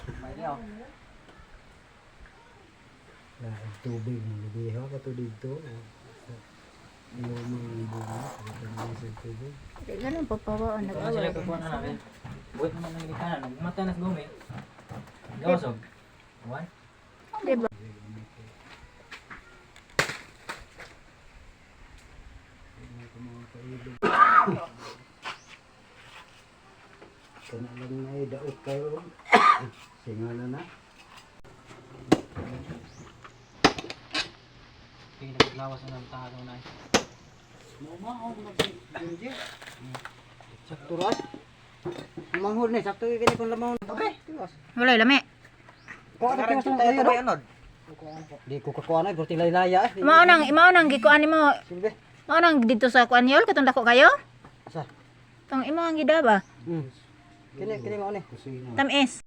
May niyo. Laing tubig mo libiho ka to dito. Iyo mga bunga, ito sa tubig. Ganun papawaan Ito na sila nag-away. kukuha na namin. Buhat naman ang ginikanan. Nagmata na sa gumi. Gawasog. One. Diba? Kana lang na eh, daot kayo. Singa na na. Tingin na maglawas na ng tahaw na. Sakto ra. Manghod ni sakto kini kung lamang. Okay, tiwas. Wala lami. Kuha na tiwas ng tayo. Di ko kakuha na, gorti laylaya eh. Mao nang gikuan nimo. Silbi. Mao nang dito sa kuan yol katong dako kayo? Asa? Tong imo ang gidaba. Kini kini mao ni. Kusina. Tamis.